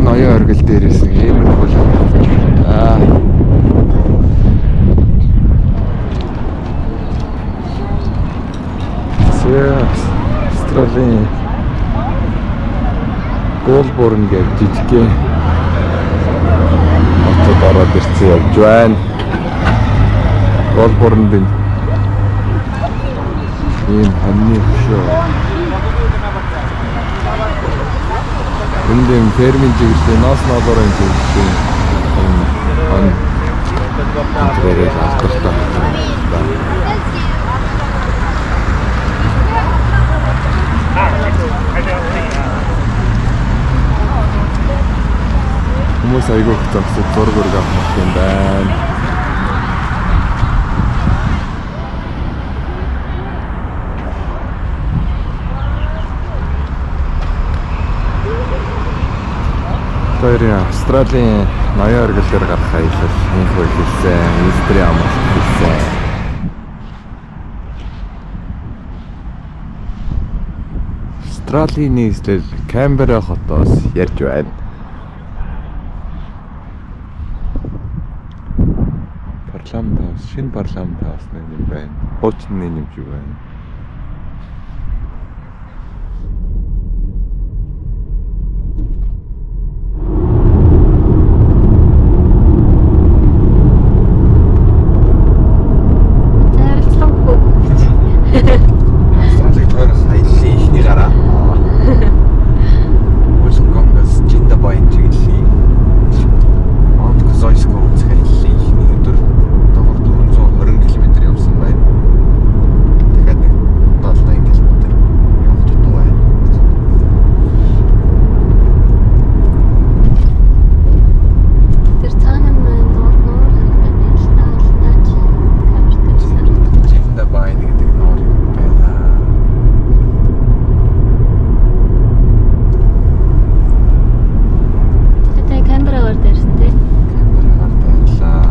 Австралийн ноён оргил дээрээс нэг иймэрхүү л аа. За, Австралийн Голборн гэж жижигхэн хотод ороод ирсэн явж байна. Голборнд энэ ийм хоньны хөшөө. Энд юм фермийн чиглэлийн ноос ноолорын чиглэлийн юм хонь тэрээр алдартай хот юм байна. Хүмүүс айгүй их зогсож зураг ураг авах юм байна. Хоёрын Австралийн ноён оргил дээр гарах аялал инхүү эхэлсэн. Инстрийн амралт эхэлсэн. Австралийн нийслэл Канберра хотоос ярьж байна. Парламент хаус, шинэ парламент хаус нэг юм байна. Хуучин нэг юм шиг байна. За харилцаагүй. Австралиг тойрох аяллаа эхний гараа. Wollongong-оос Jindabyne чиглэлийн Mount Kosciuszko үзэх аяллаа эхний өдөр доогоор 420 км явсан байна. Дахиад нэг 70 км явах дутуу байна. Тэр цаана нь нуур нуур харагдаад байна л та л та чи камертай ч харагдах. Jindabyne гэдэг нуур юм байна. Тэгээ камерагаар дээрсэн тий. Камерагаар дайрлаа.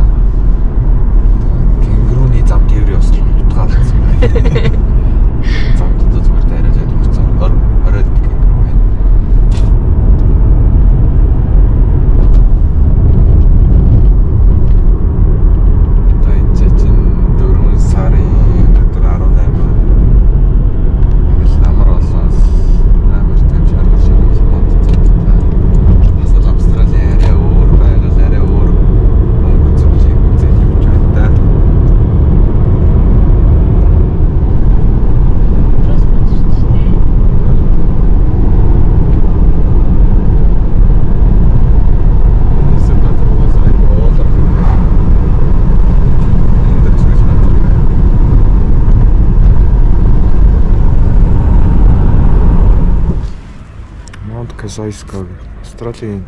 Кенгуруны зам тээврийн ёслол утгаа алдсан байна. Зам дотор зүгээр дайраад өгсөн. 20 20 кенгуру байна. Одоо энэ чинь 4 сарын өдөр 18. Ингээл намар болоос амар тийм шаргал шаргал модцсон. Бас л Австралийн арай өөр байгаль, арай өөр өнгө зүүнлийг үзэл явж байна да. Просто бодчих тий. Эсвэл газар угаасаа айгүй уулар. Өндөр зүйл газар байна. Mount Kosciuszko Австралийн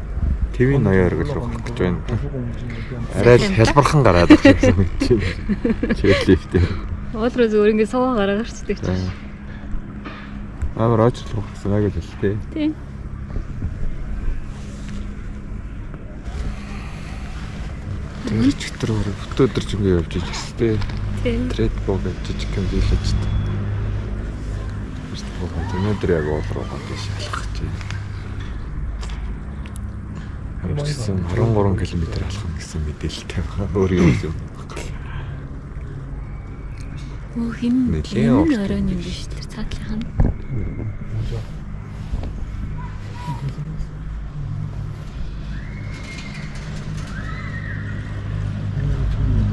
Твийн ноён оргил руу гарах гэж байна. Арай л хялбархан гараад ирэх юм санагдаж байна. Чирлифтээр. Уул руу зүгээр ингэ суугаа гараа гарчдаг чи. Амар очрлох гэсэн яг л л тий. Тий. Тэр ч өтөр бүтэн өдөр ч ингэ явж иж гэсэн тий. Тий. Тред бог гэж жижиг юм дийлэж та. Өнөөдөр яг уул руу гол биш алхах гэж байна. Ямар ч гэсэн 23 км алхах гэсэн мэдээлэлтэй байгаа. Өөр юм юм. Өөх энэ Нэлээн энэ урт оройн юм юм биш тэр цаатлынх нь.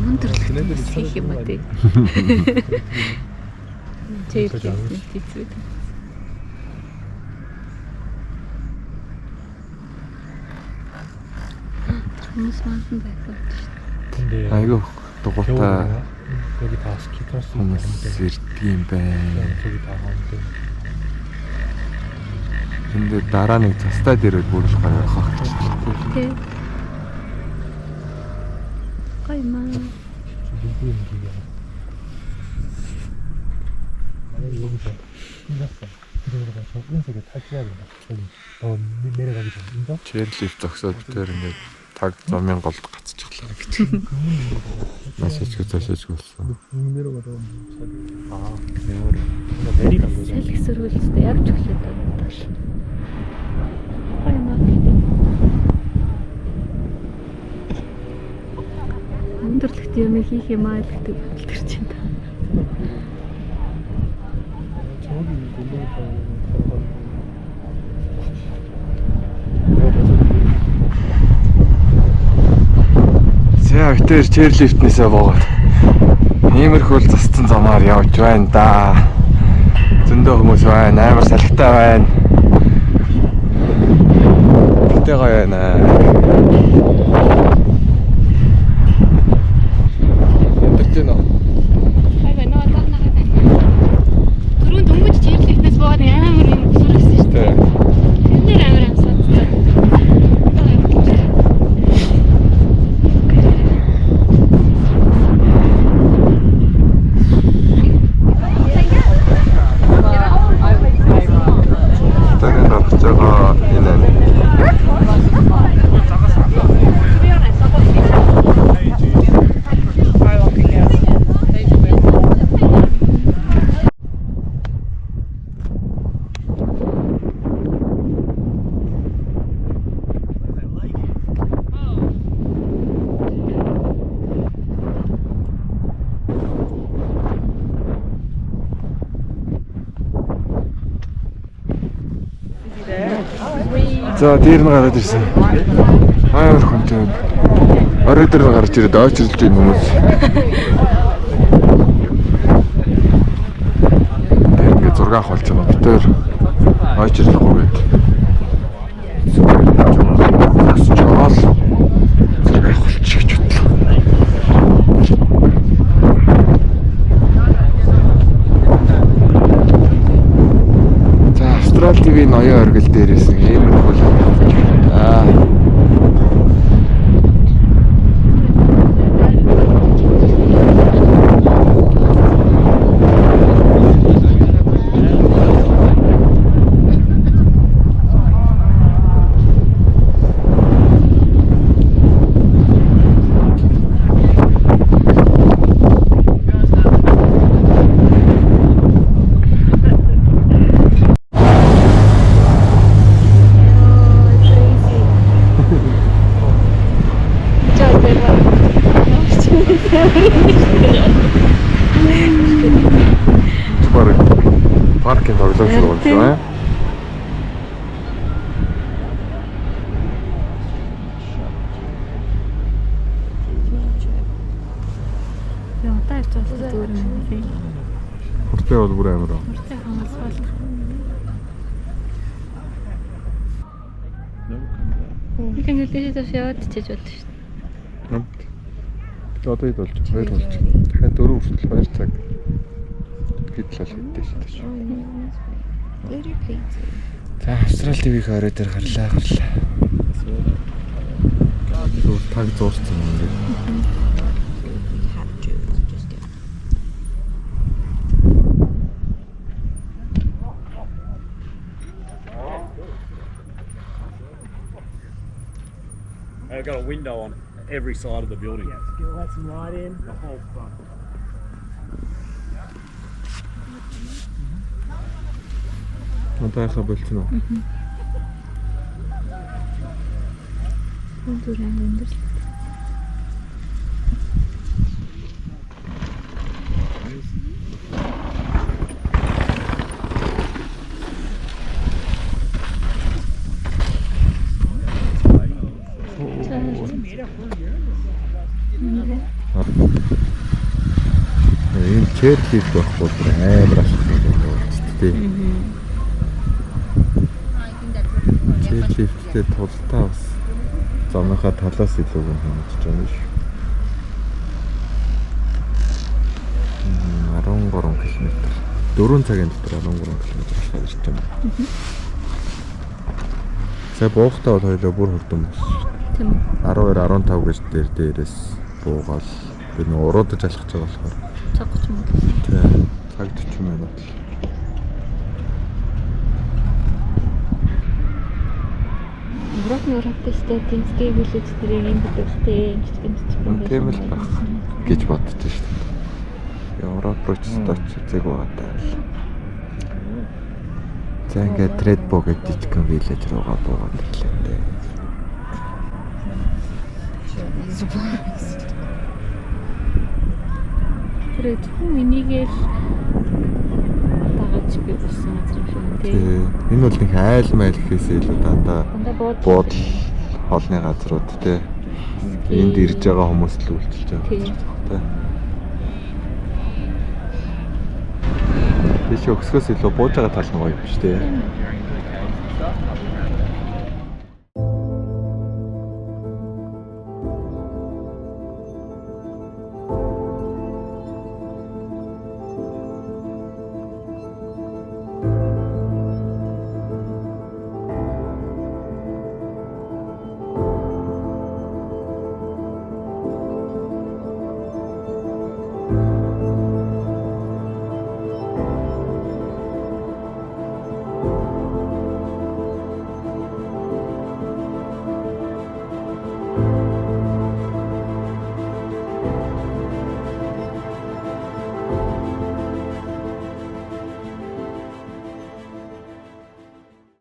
Өндөрлөх хийх юм а тий. Тэр тийцүү. Хүмүүс мансан байх болж шүү. 근데 Айгүй дугуйтай 겨울에 여기 다 스키 탈 수 хүмүүс 있는데 ирдэг юм байна. 저기 다 하는데 Энд дараа нэг цастай дээр бүр л гоё явах гэж байна. Тий. Гоё юм аа. 누구인 길이야. 만약에 여기서 끝났어. 그러다가 저 은색에 탈출해야 된다. 저기 더 내려가기 전에 인정? Chairlift зогсоод тэр ингээд таг замын голд гацчихлаа гэж. Насаж цаашаач болсон. 내려가다 아 Ямар 뭔가 내리간 거죠. Салхи сөргөлцтэй явж өглөө даа. Гоё юм аа. юм хийх юм аа л гэдэг бодол төрж байна. 저기 골목이 타고 걸어가는 거. 내가 봐서 За битээр chairlift-нээсээ буугаад иймэрхүү л засцсан замаар явж байна да. Зөндөө хүмүүс байна, амар салхитай байна. Гэтэ гоё байна. Ядарч байна уу? Ай нөө таа нагаа. Түрүүн дөнгөж chairlift-нээс буугаад амар юм сүрэгсэн шүү дээ. Тэ. Тэн дээр амар амсаадсан. Дараагийн гарч байгаа энэ ам. За дээр нь гараад ирсэн. Амар хүнтэй байна. Орой дээр нь гарч ирээд ойчирлж байна хүмүүс. Тэр ингээд зураг авах болж байгаа. Бид тэр ойчирлохгүй гээд. Зүгээр яаж юм бэ? Өсч байгаа л зураг авах болчих гэж бодлоо. За Австрал ТV ноён оргил дээрээс нэг иймэрхүү л юм явж байна. Аа. Жоо дээр. Бараг паркын тоглоом шиг болж байна. Би удаа явж байгаа зүгээр юм тий. Хурдтай бол бүр амар. Хурдтай хамаас бол. Нэг ингээд дээшээ доош яваад чиж бодсон шүү дээ. Би одоо хэд болж байна? 2 болж байна. Дахиад 4 хүртэл 2 цаг хэдэл бол хэдтэй шүү дээ. За Австрал ТV-ийн орой дээр гарлаа гарлаа. Зүгээр таг зуурсан юм ингээд. They've got a window on every side of the building. Yeah, get let some light in. The whole front. Одоо яхаа болчихно уу? Зүгээр амар өндөр л. Энэ chairlift байхгүй бүр амар асуудал юм байна тий. Chairlift-тэй тултаа бас замынхаа талаас илүү юм хэмжиж байгаа юм шүү. 13 км. 4 цагийн дотор 13 км болохоор ирж байна. За буухтаа бол хоёлоо бүр хурдан болсон шүү. Тийм үү. 12 15 гэж дээр дээрээс буугаал би нэг уруудаж алхаж байгаа болохоор Цаг 30 минут. тий цаг 40 минут л. Европ Европтой тэнцгээ билэж тэрийг юм гэдэг те жижигэн жижигэн. Тийм л байх гэж бодож шүү дээ. Европ руу ч очиж үзээгүй байгаа даа л. За ингээд Threadbo гэдэг жижигхэн village руугаа буугаад ирлээ дээ. Тэр зөвхөн энийгээ л дагаж би болсон газар юм шиг байна тий. Тий. Энэ бол нэг айл майл гэхээс илүү дандаа Дандаа буудал. буудал хоолны газрууд тий. Энд ирж байгаа хүмүүс л үйлчилж байгаа Тий. газар тий. Тийш өксгөөс илүү бууж байгаа тал нь гоё юм шүү дээ. Тийм.